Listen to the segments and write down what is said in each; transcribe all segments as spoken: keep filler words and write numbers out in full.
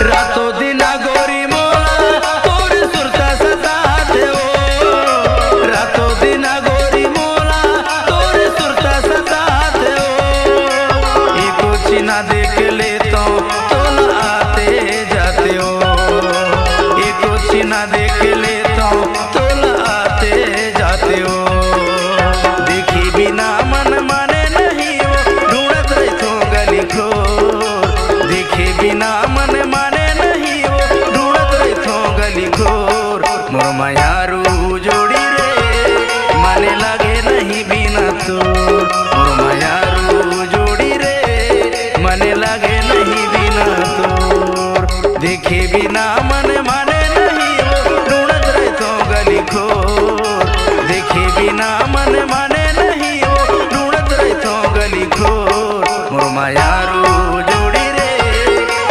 रातों दिन गोरी मोला तोर सुरता सताथे ओ। रातों दिन गोरी मोला तोर सुरता सताथे ओ। एको चिन्हा देख लेथों तोला आते जाते ओ। एको चिन्हा देख लेथों तोला आते जाते ओ। देखे बिना मन माने नहीं ओ, ढूंढत रहिथों गली खोर। देखे बिना मन माने नहीं ओ, ढूंढत रहिथों गली खोर। मोर मयारू जोड़ी रे, मने लागे नहीं बिना तोर। मोर मयारू जोड़ी रे, मने लागे नहीं बिना तोर। देखे बिना मन माने नहीं ओ, ढूंढत रहिथों गली खोर। देखे बिना मन माने नहीं ओ, ढूंढत रहिथों गली खोर। मोर मयारू जोड़ी रे,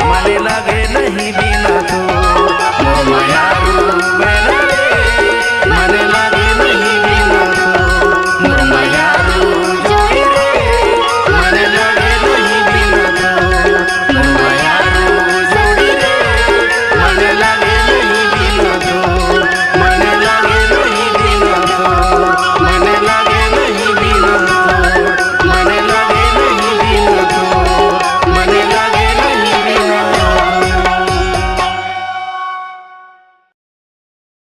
मने लागे नहीं बिना तोर। मोर मयारू मैना रे, मने लागे नहीं बिना तोर। मोर मयारू जोड़ी रे, मने लागे नहीं बिना तोर। मोर मयारू जोड़ी रे, मने लागे नहीं बिना तोर। मने लागे नहीं बिना तोर।